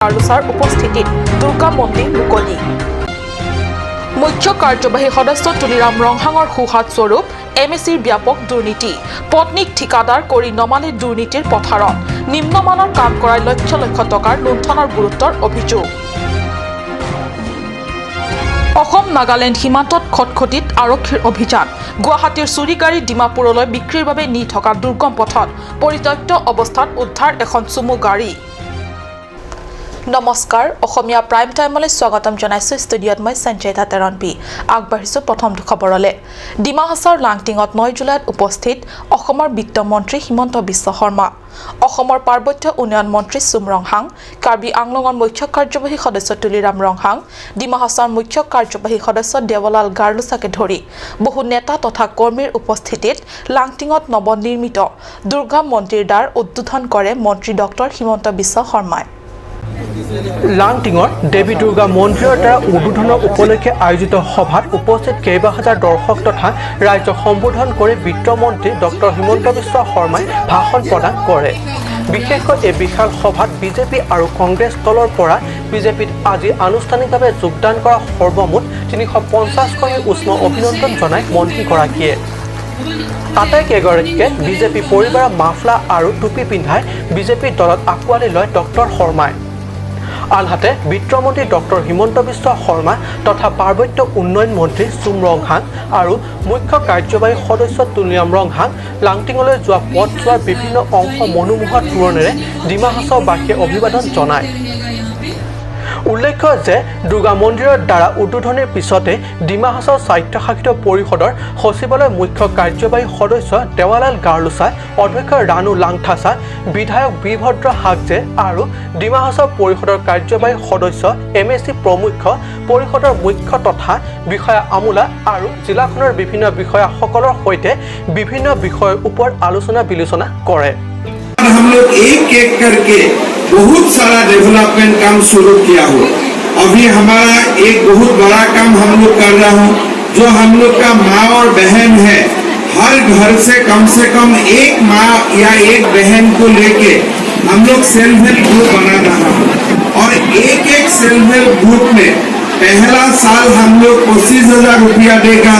গাৰ্লোচাৰ উপস্থিতিত দুৰ্গা মন্দিৰ মুকলি। মুখ্য কাৰ্যবাহী সদস্য তুলিৰাম ৰংহাঙৰ সোঁহাত স্বৰূপ এম এ চিৰ ব্যাপক দুৰ্নীতি। পত্নীক ঠিকাদাৰ কৰি নমালে দুৰ্নীতিৰ পথাৰত। নিম্নমানৰ কাম কৰাই লক্ষ লক্ষ টকাৰ লুণ্ঠনৰ গুৰুত্বৰ অভিযোগ। অসম নাগালেণ্ড সীমান্তত খটখটিত আৰক্ষীৰ অভিযান। গুৱাহাটীৰ চুৰি গাড়ী ডিমাপুৰলৈ বিক্ৰীৰ বাবে নি থকা দুৰ্গম পথত পৰিত্যক্ত অৱস্থাত উদ্ধাৰ এখন চুমু গাড়ী। নমস্কাৰ, অসমীয়া প্ৰাইম টাইমলৈ স্বাগতম জনাইছোঁ। ষ্টুডিঅ'ত মই সঞ্জয় তেৰণপি। আগবাঢ়িছোঁ প্ৰথমটো খবৰলৈ। ডিমা হাছাওৰ লাংটিঙত 9 জুলাইত উপস্থিত অসমৰ বিত্তমন্ত্ৰী হিমন্ত বিশ্ব শৰ্মা, অসমৰ পাৰ্বত্য উন্নয়ন মন্ত্ৰী চুম ৰংহাং, কাৰ্বি আংলঙৰ মুখ্য কাৰ্যবাহী সদস্য তুলিৰাম ৰংহাং, ডিমা হাছাওৰ মুখ্য কাৰ্যবাহী সদস্য দেৱলাল গাৰ্লোচাকে ধৰি বহু নেতা তথা কৰ্মীৰ উপস্থিতিত লাংটিঙত নৱনিৰ্মিত দুৰ্গা মন্দিৰ দ্বাৰ উদ্বোধন কৰে মন্ত্ৰী ডক্টৰ হিমন্ত বিশ্ব শৰ্মাই। লাংটিঙৰ দেৱী দুৰ্গা মন্দিৰৰ দ্বাৰা উদ্বোধনৰ উপলক্ষে আয়োজিত সভাত উপস্থিত কেইবা হাজাৰ দৰ্শক তথা ৰাইজক সম্বোধন কৰি বিত্তমন্ত্ৰী ডক্টৰ হিমন্ত বিশ্ব শৰ্মাই ভাষণ প্ৰদান কৰে। বিশেষকৈ এই বিশাল সভাত বিজেপি আৰু কংগ্ৰেছ দলৰ পৰা বিজেপিত আজি আনুষ্ঠানিকভাৱে যোগদান কৰা সৰ্বমুঠ 350 কৰ্মীক উষ্ম অভিনন্দন জনায় মন্ত্ৰীগৰাকীয়ে। আটাইকেইগৰাকীকে বিজেপি পৰিবাৰৰ মাফলা আৰু টুপি পিন্ধাই বিজেপি দলত আঁকোৱালি লয় ডক্টৰ শৰ্মাই। আনহাতে বিত্তমন্ত্ৰী ডক্টৰ হিমন্ত বিশ্ব শৰ্মা তথা পাৰ্বত্য উন্নয়ন মন্ত্ৰী চুম ৰংহাং আৰু মুখ্য কাৰ্যবাহী সদস্য তুলিৰাম ৰংহাং লাংটিঙলৈ যোৱা পথছোৱাৰ বিভিন্ন অংশ মনোমোহা তোৰণেৰে ডিমা হাছাওবাসীয়ে অভিবাদন জনায়। উল্লেখ্য যে দুৰ্গা মন্দিৰৰ দ্বাৰা উদ্বোধনীৰ পিছতে ডিমা হাছাও স্বায়ত্তশাসিত পৰিষদৰ সচিবালয়ৰ মুখ্য কাৰ্যবাহী সদস্য দেৱালাল গাৰ্লোচা, অধ্যক্ষ ৰাণু লাংথাচা, বিধায়ক বীৰভদ্ৰ হাগজে আৰু ডিমা হাছাও পৰিষদৰ কাৰ্যবাহী সদস্য, এম এ চি প্ৰমুখ্য পৰিষদৰ মুখ্য তথা বিষয়া আমোলা আৰু জিলাখনৰ বিভিন্ন বিষয়াসকলৰ সৈতে বিভিন্ন বিষয়ৰ ওপৰত আলোচনা বিলোচনা কৰে। हम लोग एक एक करके बहुत सारा डेवलपमेंट काम शुरू किया हो। अभी हमारा एक बहुत बड़ा काम हम लोग कर रहा हूँ, जो हम लोग का माँ और बहन है, हर घर से कम एक माँ या एक बहन को लेके हम लोग सेल्फ हेल्प ग्रुप बना रहा हूँ और एक एक सेल्फ हेल्प ग्रुप में पहला साल हम लोग 25,000 रुपया देगा,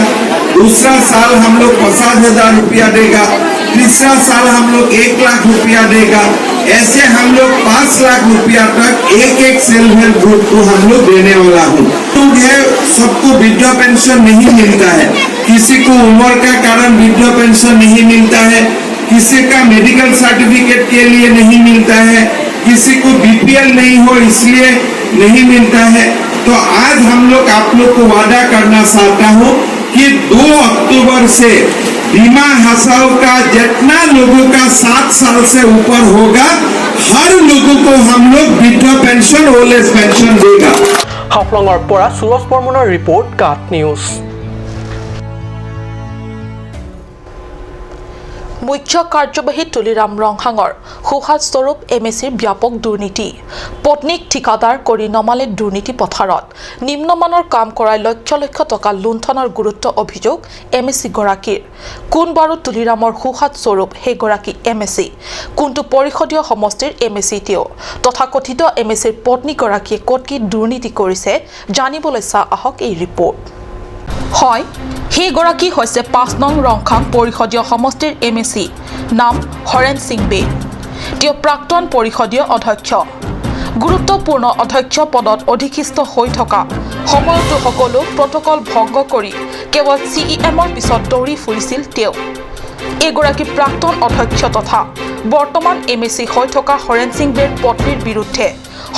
दूसरा साल हम लोग 50,000 रुपया देगा, तीसरा साल हम लोग 1 लाख रुपया देगा। ऐसे हम लोग 5 लाख रुपया तक एक एक सेल्फ हेल्प ग्रुप को हम लोग देने वाला हूँ। लोग है, सबको वृद्धा पेंशन नहीं मिलता है। किसी को उम्र का कारण वृद्धा पेंशन नहीं मिलता है, किसी का मेडिकल सर्टिफिकेट के लिए नहीं मिलता है, किसी को बीपीएल नहीं हो इसलिए नहीं मिलता है। तो आज हम लोग आप लोग को वादा करना चाहता हूँ कि 2 अक्टूबर से डिमा हसाओ का जितना लोगों का 7 साल से ऊपर होगा, हर लोगों को हम लोग वृद्धा पेंशन, ओल्ड एज पेंशन देगा। হাফলঙৰ পৰা সুৰজ বৰ্মনৰ ৰিপৰ্ট, কাট নিউজ। মুখ্য কাৰ্যবাহী তুলিৰাম ৰংহাঙৰ সোঁহাত স্বৰূপ এম এ চিৰ ব্যাপক দুৰ্নীতি। পত্নীক ঠিকাদাৰ কৰি নমালে দুৰ্নীতি পথাৰত। নিম্নমানৰ কাম কৰাই লক্ষ লক্ষ টকা লুণ্ঠনৰ গুৰুত্ব অভিযোগ এম এ চিগৰাকীৰ। কোন বাৰু তুলিৰামৰ সোঁহাত স্বৰূপ সেইগৰাকী এম এ চি? কোনটো পৰিষদীয় সমষ্টিৰ এম এ চি তেওঁ? তথাকথিত এম এ চিৰ পত্নীগৰাকীয়ে ক'ত কি দুৰ্নীতি কৰিছে, জানিবলৈ চাওঁ আহক এই ৰিপৰ্ট। হয়, সেইগৰাকী হৈছে 5 নং ৰংখাং পৰিষদীয় সমষ্টিৰ এম এ চি, নাম হৰেণ সিং বে। তেওঁ প্ৰাক্তন পৰিষদীয় অধ্যক্ষ। গুৰুত্বপূৰ্ণ অধ্যক্ষ পদত অধিষ্ঠিত হৈ থকা সময়তো সকলো প্ৰট'কল ভংগ কৰি কেৱল চি ই এমৰ পিছত দৌৰি ফুৰিছিল তেওঁ। এইগৰাকী প্ৰাক্তন অধ্যক্ষ তথা বৰ্তমান এম এ চি হৈ থকা হৰেণ সিং বেৰ পত্নীৰ বিৰুদ্ধে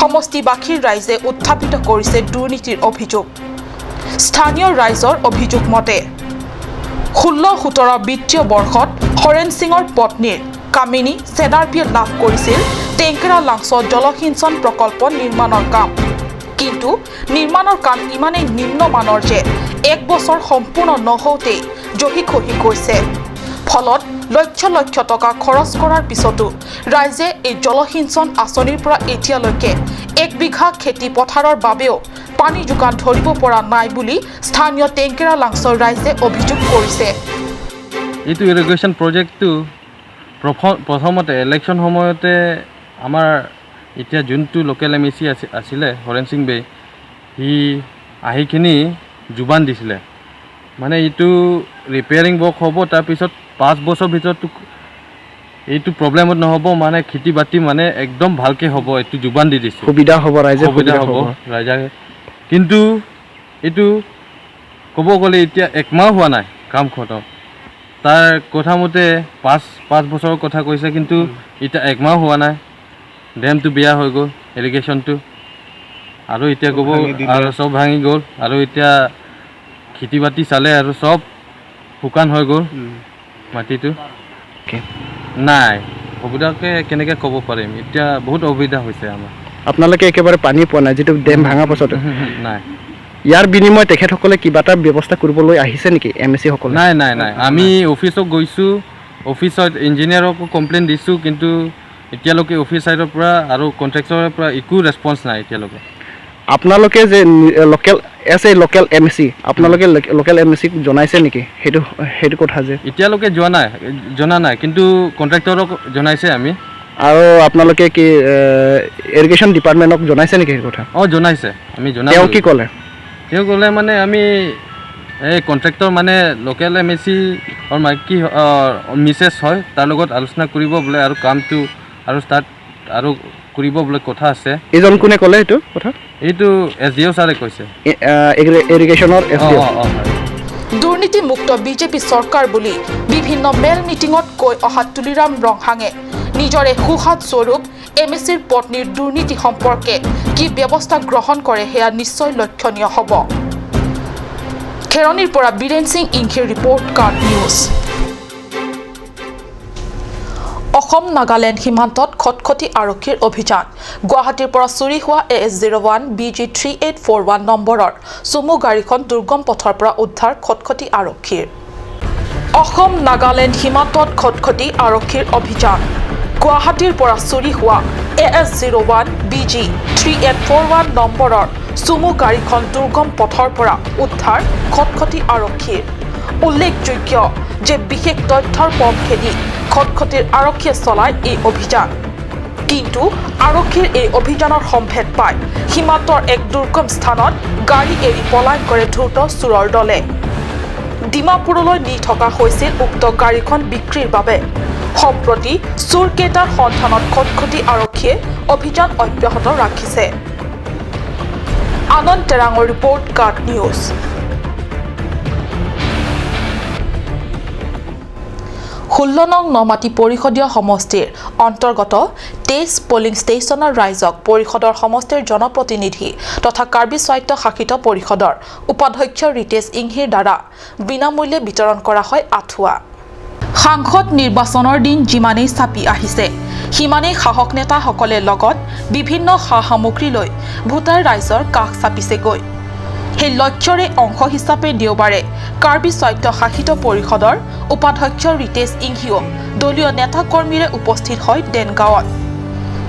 সমষ্টিবাসীৰ ৰাইজে উত্থাপিত কৰিছে দুৰ্নীতিৰ অভিযোগ। স্থানীয় ৰাইজৰ অভিযোগ মতে 16-17 বিত্তীয় বৰ্ষত হৰেণ সিঙৰ পত্নীৰ কামিনী চেনাৰপিয়ে লাভ কৰিছিল টেংকেৰা লাংছ জলসিঞ্চন প্ৰকল্প নিৰ্মাণৰ কাম। কিন্তু নিৰ্মাণৰ কাম ইমানেই নিম্নমানৰ যে এক বছৰ সম্পূৰ্ণ নহওঁতেই জহি খহি গৈছে। ফলত লক্ষ লক্ষ টকা খৰচ কৰাৰ পিছতো ৰাইজে এই জলসিঞ্চন আঁচনিৰ পৰা এতিয়ালৈকে এক বিঘা খেতি পথাৰৰ বাবেও পানী যোগান ধৰিব পৰা নাই বুলি স্থানীয় টেংকেৰা লাংছৰ ৰাইজে অভিযোগ কৰিছে। এইটো ইৰিগেশ্যন প্ৰজেক্টটো প্ৰথমতে ইলেকশ্যন সময়তে আমাৰ এতিয়া যোনটো লোকেল এম এ চি আছিলে হৰেণ সিং বে, সি আহিখিনি জোবান দিছিলে, মানে এইটো ৰিপেয়াৰিং ৱৰ্ক হ'ব, তাৰপিছত 5 বছৰ ভিতৰত এইটো প্ৰব্লেমত নহ'ব, মানে খেতি বাতি মানে একদম ভালকৈ হ'ব, এইটো জোবান দি দিছে। সুবিধা হ'ব ৰাইজে, সুবিধা হ'ব ৰাইজে। কিন্তু এইটো ক'ব গ'লে এতিয়া একমাহ হোৱা নাই কাম খতম। তাৰ কথা মতে 5 বছৰৰ কথা কৈছে, কিন্তু এতিয়া একমাহ হোৱা নাই, ডেমটো বেয়া হৈ গ'ল, ইৰিগেশ্যনটো, আৰু এতিয়া ক'ব আৰু চব ভাঙি গ'ল, আৰু এতিয়া খেতি বাতি চালে আৰু চব শুকান হৈ গ'ল মাটিটো। নাই, সুবিধাকে কেনেকৈ ক'ব পাৰিম, এতিয়া বহুত অসুবিধা হৈছে আমাৰ। আপোনালোকে একেবাৰে পানী পোৱা নাই যিটো ডেম ভাঙাৰ পাছত? নাই। ইয়াৰ বিনিময়ত তেখেতসকলে কিবা এটা ব্যৱস্থা কৰিবলৈ আহিছে নেকি এম এ চিসকলে? নাই নাই নাই, আমি অফিচত গৈছোঁ, অফিচত ইঞ্জিনিয়াৰকো কমপ্লেইন দিছোঁ, কিন্তু এতিয়ালৈকে অফিচ চাইডৰ পৰা আৰু কণ্ট্ৰেক্টৰৰ পৰা একো ৰেচপন্স নাই এতিয়ালৈকে। আপোনালোকে যে local as a local M C, আপোনালোকে লোকেল এম চিক জনাইছে নেকি সেইটো কথা যে? এতিয়ালৈকে যোৱা নাই, জনা নাই, কিন্তু কণ্ট্ৰেক্টৰক জনাইছে আমি। আৰু আপোনালোকে কি ইৰিগেশ্যন ডিপাৰ্টমেণ্টক জনাইছে নেকি সেই কথা? অঁ, জনাইছে, আমি জনাইছোঁ। তেওঁ কি ক'লে? তেওঁ ক'লে মানে আমি এই কণ্ট্ৰেক্টৰ মানে লোকেল এম এ চি কি মিছেছ হয়, তাৰ লগত আলোচনা কৰিব বোলে, আৰু কামটো আৰু ষ্টাৰ্ট আৰু কৰিব বোলে কথা আছে। এইজন কোনে ক'লে এইটো কথা? এইটো এছ ডি অ' ছাৰে কৈছে, ইৰিগেশ্যনৰ এছ ডি অ'। দুৰ্নীতিমুক্ত বিজেপি চৰকাৰ বুলি বিভিন্ন মেল মিটিঙত কৈ অহা তুলিৰাম ৰংহাঙে নিজৰে সুহাত স্বৰূপ এম এ চিৰ পত্নীৰ দুৰ্নীতি সম্পৰ্কে কি ব্যৱস্থা গ্ৰহণ কৰে সেয়া নিশ্চয় লক্ষণীয় হ'ব। খেৰণিৰ পৰা বীৰেণ সিং ইংখিৰ ৰিপৰ্ট, কাৰ্ট নিউজ। অসম নাগালেণ্ড সীমান্তত খটখটি আৰক্ষীৰ অভিযান। গুৱাহাটীৰ পৰা চুৰি হোৱা AS 01 BG 3841 নম্বৰৰ চুমু গাড়ীখন দুৰ্গম পথৰ পৰা উদ্ধাৰ খটখটি আৰক্ষীৰ। অসম নাগালেণ্ড সীমান্তত খটখটি আৰক্ষীৰ অভিযান। গুৱাহাটীৰ পৰা চুৰি হোৱা AS 01 BG 3841 নম্বৰৰ চুমু গাড়ীখন দুৰ্গম পথৰ পৰা উদ্ধাৰ খটখটি আৰক্ষীৰ। উল্লেখযোগ্য যে বিশেষ তথ্যৰ পম খেদি খটখটিৰ আৰক্ষীয়ে চলায় এই অভিযান। কিন্তু আৰক্ষীৰ এই অভিযানৰ সম্ভেদ পাই সীমান্তৰ এক দুৰ্গম স্থানত গাড়ী এৰি পলায়ন কৰে ধূৰ্ত চোৰৰ দলে। ডিমাপুৰলৈ নি থকা হৈছিল উক্ত গাড়ীখন বিক্ৰীৰ বাবে। সম্প্ৰতি চোৰকেইটাৰ সন্ধানত খটখটি আৰক্ষীয়ে অভিযান অব্যাহত ৰাখিছে। আনন্দ টেৰাঙৰ ৰিপৰ্ট, কাৰ্ট নিউজ। 16 নং নমাটি পৰিষদীয় সমষ্টিৰ অন্তৰ্গত 23 পলিং ষ্টেচনৰ ৰাইজক পৰিষদৰ সমষ্টিৰ জনপ্ৰতিনিধি তথা কাৰ্বি স্বায়ত্ত শাসিত পৰিষদৰ উপাধ্যক্ষ ৰিতেশ ইংহিৰ দ্বাৰা বিনামূল্যে বিতৰণ কৰা হয় আঁঠুৱা। সাংসদ নিৰ্বাচনৰ দিন যিমানেই চাপি আহিছে সিমানেই সাহস নেতাসকলে লগত বিভিন্ন সা সামগ্ৰী লৈ ভোটাৰ ৰাইজৰ কাষ চাপিছেগৈ। সেই লক্ষ্যৰে অংশ হিচাপে দেওবাৰে কাৰ্বি স্বায়ত্ত শাসিত পৰিষদৰ উপাধ্যক্ষ ৰিতেশ ইংহিও দলীয় নেতাকৰ্মীৰে উপস্থিত হয় দেনগাঁৱত।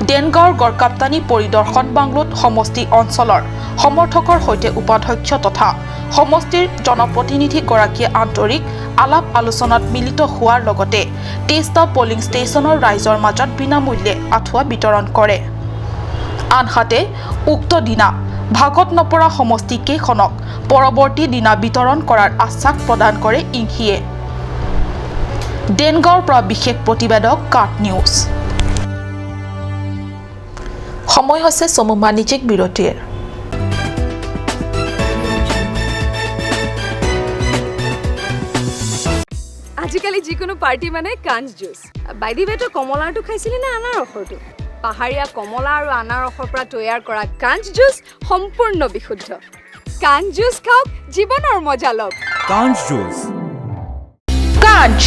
দেনগাঁৱৰ গড়কাপ্তানী পৰিদৰ্শন বাংলোত সমষ্টি অঞ্চলৰ সমৰ্থকৰ সৈতে উপাধ্যক্ষ তথা সমষ্টিৰ জনপ্ৰতিনিধিগৰাকীয়ে আন্তৰিক আলাপ আলোচনাত মিলিত হোৱাৰ লগতে 23টা পলিং ষ্টেচনৰ ৰাইজৰ মাজত বিনামূল্যে আঁঠুৱা বিতৰণ কৰে। আনহাতে উক্ত দিনা ভাগত নপৰা সমষ্টি কেইখনক পৰৱৰ্তী দিনা বিতৰণ কৰাৰ আশ্বাস প্ৰদান কৰে ইংহিয়ে। দেনগাঁৱৰ পৰা বিশেষ প্ৰতিবেদক, কাট নিউজ। সময় হৈছে চমু বাণিজ্যিক বিৰতিৰ। আজিকালি যিকোনো পাৰ্টি মানে কাঞ্চ জুচ। বাই the ৱে, তই কমলাৰটো খাইছিলি নে আনাৰসৰটো? পাহাৰীয়া কমলা আৰু আনাৰসৰ পৰা তৈয়াৰ কৰা কাঞ্চ জুচ সম্পূৰ্ণ বিশুদ্ধ। কাঞ্চ জুচ খাওক, জীৱনৰ মজা লওক। কাঞ্চ juice. Kanch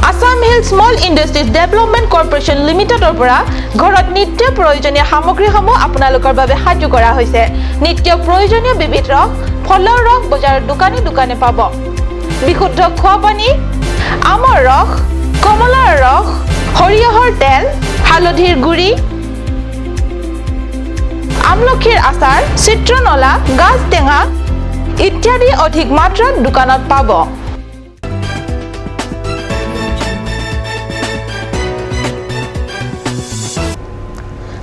Assam hill small industries development corporation লিমিটেডৰ পৰা ঘৰত নিত্য প্ৰয়োজনীয় সামগ্ৰীসমূহ আপোনালোকৰ বাবে সাজু কৰা হৈছে। নিত্য প্ৰয়োজনীয় বিবিধ ৰস, ফলৰ ৰস বজাৰৰ দোকানে দোকানে পাব। বিশুদ্ধ খোৱা পানী, আমৰ ৰস, কমলাৰ ৰস, সৰিয়হৰ তেল, হালধিৰ গুড়ি, আমলখিৰ আচাৰ, চিত্ৰনলা, গাজ টেঙা ইত্যাদি অধিক মাত্ৰাত দোকানত পাব।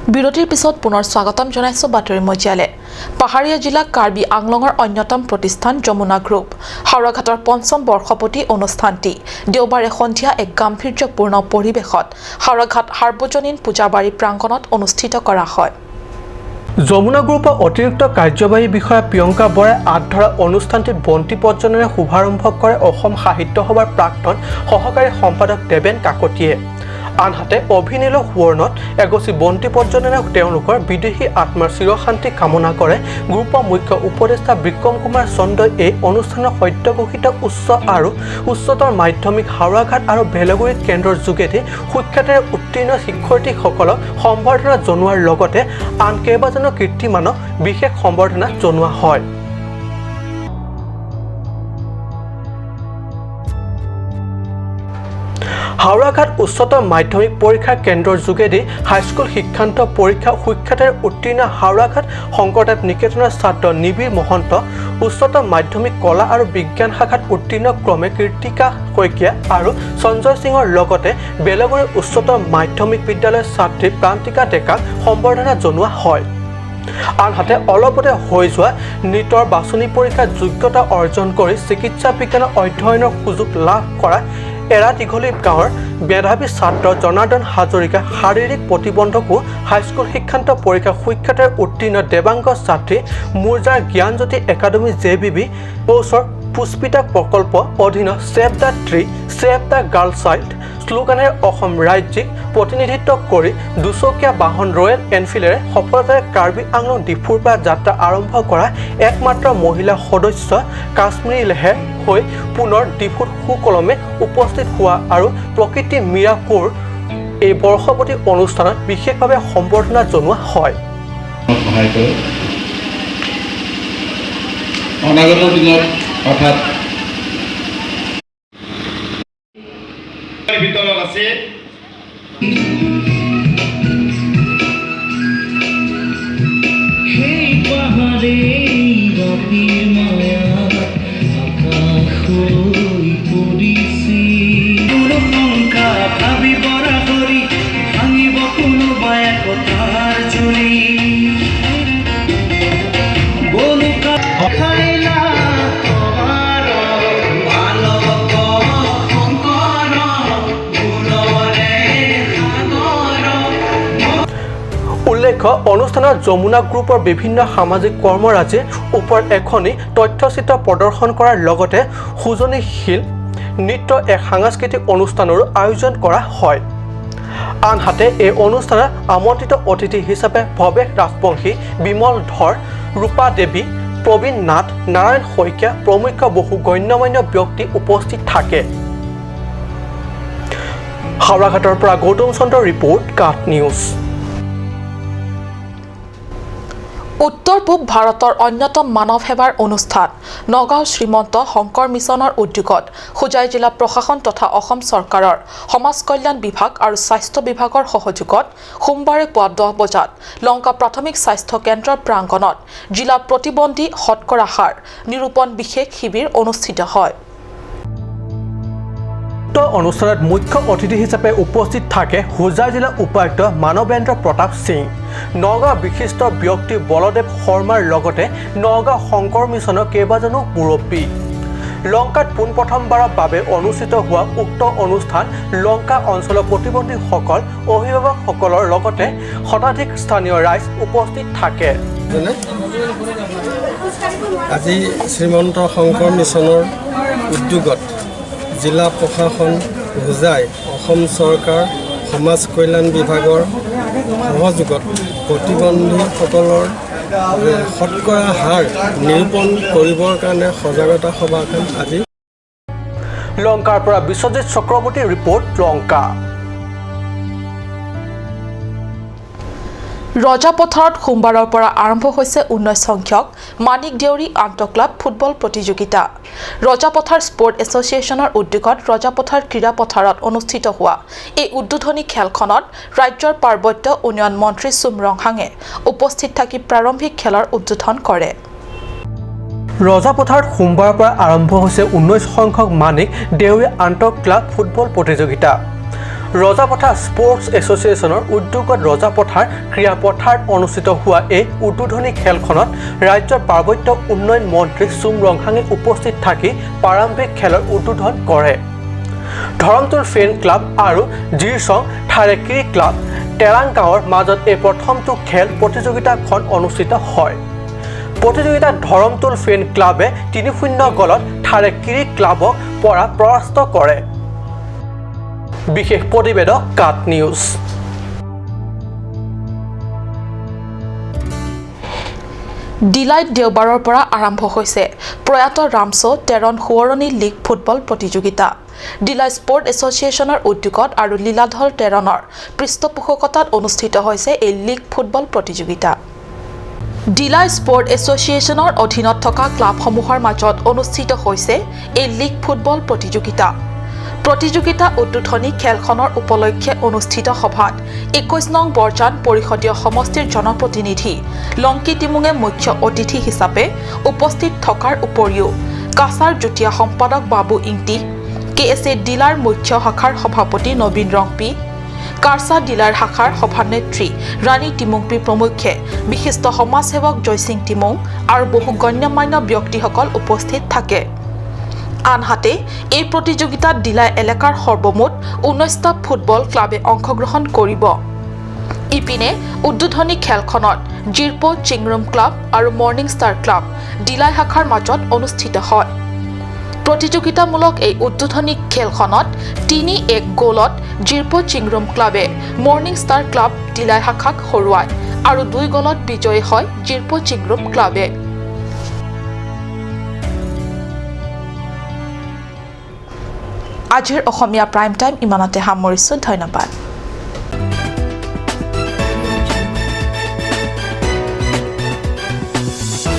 বিৰতিৰ পিছত পুনৰ স্বাগতম জনাইছো বাতৰি মজিয়ালে। পাহাৰীয়া জিলা কাৰ্বি আংলঙৰ অন্যতম প্ৰতিষ্ঠান যমুনা গ্ৰুপ হাওৰাঘাটৰ পঞ্চম বৰ্ষপতি অনুষ্ঠানটি দেওবাৰে সন্ধিয়া এক গাম্ভীৰ্যপূৰ্ণ পৰিৱেশত হাওৰাঘাট সাৰ্বজনীন পূজাবাৰী প্ৰাংগণত অনুষ্ঠিত কৰা হয়। যমুনা গ্ৰুপৰ অতিৰিক্ত কাৰ্যবাহী বিষয়া প্ৰিয়ংকা বৰাই আঁত ধৰা অনুষ্ঠানটিত বন্তি প্ৰজ্বলনেৰে শুভাৰম্ভ কৰে অসম সাহিত্য সভাৰ প্ৰাক্তন সহকাৰী সম্পাদক দেৱেন কাকতিয়ে। আনহাতে অভিনীল সুৱৰ্ণত এগছি বন্তি প্ৰজ্বলনেৰে তেওঁলোকৰ বিদেহী আত্মাৰ চিৰশান্তি কামনা কৰে গ্ৰুপৰ মুখ্য উপদেষ্টা বিক্ৰম কুমাৰ চন্দ্ৰই। এই অনুষ্ঠানৰ সদ্য ঘোষিত উচ্চ আৰু উচ্চতৰ মাধ্যমিক হাওৰাঘাট আৰু ভেলগুৰি কেন্দ্ৰৰ যোগেদি সুখ্যাতিৰে উত্তীৰ্ণ শিক্ষাৰ্থীসকলক সম্বৰ্ধনা জনোৱাৰ লগতে আন কেইবাজনো কীৰ্তিমানক বিশেষ সম্বৰ্ধনা জনোৱা হয়। হাওৰাঘাট উচ্চতৰ মাধ্যমিক পৰীক্ষা কেন্দ্ৰৰ যোগেদি হাইস্কুল শিক্ষান্ত পৰীক্ষা সুখ্যাতিৰে উত্তীৰ্ণ হাওৰাঘাট শংকৰদেৱ নিকেতনৰ ছাত্ৰ নিবিড় মহন্ত, উচ্চতৰ মাধ্যমিক কলা আৰু বিজ্ঞান শাখাত উত্তীৰ্ণ ক্ৰমে কীৰ্তিকা শইকীয়া আৰু সঞ্জয় সিঙৰ লগতে বেলগুৰি উচ্চতৰ মাধ্যমিক বিদ্যালয়ৰ ছাত্ৰী প্ৰান্তিকা ডেকাক সম্বৰ্ধনা জনোৱা হয়। আনহাতে অলপতে হৈ যোৱা নীটৰ বাছনি পৰীক্ষাত যোগ্যতা অৰ্জন কৰি চিকিৎসা বিজ্ঞানৰ অধ্যয়নৰ সুযোগ লাভ কৰা এৰা দীঘলী গাঁৱৰ মেধাৱী ছাত্ৰ জনাৰ্দন হাজৰিকা, শাৰীৰিক প্ৰতিবন্ধকো হাইস্কুল শিক্ষান্ত পৰীক্ষা সুখ্যাতিৰে উত্তীৰ্ণ দেৱাংগ ছাত্ৰী মুৰ্জাৰ জ্ঞানজ্যোতি একাডেমী জে.বি.বি. কৌচৰ পুষ্পিতা প্ৰকল্প অধীনত save the tree save the girl child শ্লোগানেৰে অসম ৰাজ্যিক প্ৰতিনিধিত্ব কৰি দুচকীয়া বাহন ৰয়েল এনফিল্ডেৰে সফলতাৰে কাৰ্বি আংলং ডিফুৰ পৰা যাত্ৰা আৰম্ভ কৰা একমাত্ৰ মহিলা সদস্য কাশ্মীৰী লেহে হৈ পুনৰ ডিফুত সুকলমে উপস্থিত হোৱা আৰু প্ৰকৃতি মীৰা কৌৰ এই বৰ্ষপতি অনুষ্ঠানত বিশেষভাৱে সম্বৰ্ধনা জনোৱা হয়। সহায় কৰে। অনাগত দিনত অৰ্থাৎ ভিতৰত আছে। সেই পাহাৰেই ৰাতিৰ মায়া আকাশ হৈ পৰিছিল। কোনো শংকা ভাবিব কৰি ভাঙিব কোনোবা একতাৰ জুৰি বলুকা খাইলা তোমাৰ বালক শংকৰ গুণৰে সাগৰ। উল্লেখ্য, অনুষ্ঠানত যমুনা গ্ৰুপৰ বিভিন্ন সামাজিক কৰ্মৰাজিৰ ওপৰত এখনি তথ্যচিত্ৰ প্ৰদৰ্শন কৰাৰ লগতে সুজনীশীল নৃত্য এক সাংস্কৃতিক অনুষ্ঠানৰো আয়োজন কৰা হয়। আনহাতে এই অনুষ্ঠানত আমন্ত্ৰিত অতিথি হিচাপে ভৱেশ ৰাজবংশী, বিমল ধৰ, ৰূপা দেৱী, প্ৰবীণ নাথ, নাৰায়ণ শইকীয়া প্ৰমুখ্য বহু গণ্যমান্য ব্যক্তি উপস্থিত থাকে। হাওৰাঘাটৰ পৰা গৌতম চন্দ্ৰৰ ৰিপৰ্ট, কাট নিউজ। উত্তৰ পূব ভাৰতৰ অন্যতম মানৱ সেৱাৰ অনুষ্ঠান নগাঁও শ্ৰীমন্ত শংকৰ মিছনৰ উদ্যোগত হোজাই জিলা প্ৰশাসন তথা অসম চৰকাৰৰ সমাজ কল্যাণ বিভাগ আৰু স্বাস্থ্য বিভাগৰ সহযোগত সোমবাৰে পুৱা 10 বজাত লংকা প্ৰাথমিক স্বাস্থ্য কেন্দ্ৰৰ প্ৰাংগণত জিলা প্ৰতিবন্ধী শতকৰা হাৰ নিৰূপণ বিশেষ শিবিৰ অনুষ্ঠিত হয়। উক্ত অনুষ্ঠানত মুখ্য অতিথি হিচাপে উপস্থিত থাকে হোজাই জিলা উপায়ুক্ত মানৱেন্দ্ৰ প্ৰতাপ সিং, নগাঁও বিশিষ্ট ব্যক্তি বলদেৱ শৰ্মাৰ লগতে নগাঁও শংকৰ মিছনৰ কেইবাজনো মুৰব্বী। লংকাত পোনপ্ৰথমবাৰৰ বাবে অনুষ্ঠিত হোৱা উক্ত অনুষ্ঠান লংকা অঞ্চলৰ প্ৰতিবন্ধীসকল, অভিভাৱকসকলৰ লগতে শতাধিক স্থানীয় ৰাইজ উপস্থিত থাকে। আজি শ্ৰীমন্ত শংকৰ মিছনৰ উদ্যোগত জিলা প্ৰশাসন হোজাই, অসম চৰকাৰ, সমাজ কল্যাণ বিভাগৰ সহযোগত প্ৰতিবন্ধীসকলৰ শতকৰা হাৰ নিৰূপণ কৰিবৰ কাৰণে সজাগতা সভাখন আজি লংকাৰ পৰা বিশ্বজিৎ চক্ৰৱৰ্তীৰ ৰিপৰ্ট, লংকা। ৰজাপথাৰত সোমবাৰৰ পৰা আৰম্ভ হৈছে 19 সংখ্যক মানিক দেউৰী আন্তঃক্লাব ফুটবল প্ৰতিযোগিতা। ৰজাপথাৰ স্পৰ্ট এছ'চিয়েশ্যনৰ উদ্যোগত ৰজাপথাৰ ক্ৰীড়া পথাৰত অনুষ্ঠিত হোৱা এই উদ্বোধনী খেলখনত ৰাজ্যৰ পাৰ্বত্য উন্নয়ন মন্ত্ৰী চুম ৰংহাঙে উপস্থিত থাকি প্ৰাৰম্ভিক খেলৰ উদ্বোধন কৰে। ৰজাপথাৰত সোমবাৰৰ পৰা আৰম্ভ হৈছে 19 সংখ্যক মানিক দেউৰী আন্তঃক্লাব ফুটবল প্ৰতিযোগিতা। ৰজাপথাৰ স্পৰ্টছ এছ'চিয়েশ্যনৰ উদ্যোগত ৰজাপথাৰ ক্ৰীড়াপথাৰত অনুষ্ঠিত হোৱা এই উদ্বোধনী খেলখনত ৰাজ্যৰ পাৰ্বত্য উন্নয়ন মন্ত্ৰী চুম ৰংহাঙে উপস্থিত থাকি প্ৰাৰম্ভিক খেলৰ উদ্বোধন কৰে। ধৰমতুল ফেন ক্লাব আৰু জিৰচং থাৰেকিৰি ক্লাব তেৰাং গাঁৱৰ মাজত এই প্ৰথমটো খেল প্ৰতিযোগিতাখন অনুষ্ঠিত হয়। প্ৰতিযোগিতাত ধৰমতুল ফেন ক্লাবে 3-0 গলত থাৰেকিৰি ক্লাবক পৰা পৰাস্ত কৰে। বিশেষ প্ৰতিবেদক, কাট নিউজ। ডিলাইত দেওবাৰৰ পৰা আৰম্ভ হৈছে প্ৰয়াত ৰামছ' টেৰণ সোঁৱৰণী লীগ ফুটবল প্ৰতিযোগিতা। ডিলাই স্পৰ্ট এছ'চিয়েশ্যনৰ উদ্যোগত আৰু লীলাধৰ টেৰণৰ পৃষ্ঠপোষকতাত অনুষ্ঠিত হৈছে এই লীগ ফুটবল প্ৰতিযোগিতা। ডিলাই স্পৰ্ট এছ'চিয়েশ্যনৰ অধীনত থকা ক্লাবসমূহৰ মাজত অনুষ্ঠিত হৈছে এই লীগ ফুটবল প্ৰতিযোগিতা। প্ৰতিযোগিতা উদ্বোধনী খেলখনৰ উপলক্ষে অনুষ্ঠিত সভাত 21 নং বৰজান পৰিষদীয় সমষ্টিৰ জনপ্ৰতিনিধি লংকি টিমুঙে মুখ্য অতিথি হিচাপে উপস্থিত থকাৰ উপৰিও কাছাৰ যুটীয়া সম্পাদক বাবু ইংটি, কে এছ এ ডিলাৰ মুখ্য শাখাৰ সভাপতি নবীন ৰংপি, কাৰ্চা ডিলাৰ শাখাৰ সভানেত্ৰী ৰাণী টিমুংপি প্ৰমুখ্যে বিশিষ্ট সমাজসেৱক জয়সিং টিমুং আৰু বহু গণ্যমান্য ব্যক্তিসকল উপস্থিত থাকে। আনহাতে এই প্ৰতিযোগিতাত ডিলাই এলেকাৰ সৰ্বমুঠ 19টা ফুটবল ক্লাবে অংশগ্ৰহণ কৰিব। ইপিনে উদ্বোধনী খেলখনত জিৰপো চিংৰুম ক্লাব আৰু মৰ্ণিং ষ্টাৰ ক্লাব ডিলাই শাখাৰ মাজত অনুষ্ঠিত হয়। প্ৰতিযোগিতামূলক এই উদ্বোধনী খেলখনত 3-1 গ'লত জিৰপো চিংৰুম ক্লাবে মৰ্ণিং ষ্টাৰ ক্লাব ডিলাই শাখাক হৰুৱায় আৰু 2 গ'লত বিজয়ী হয় জিৰপো চিংৰুম ক্লাবে। আজিৰ অসমীয়া প্ৰাইম টাইম ইমানতে সামৰিছোঁ। ধন্যবাদ।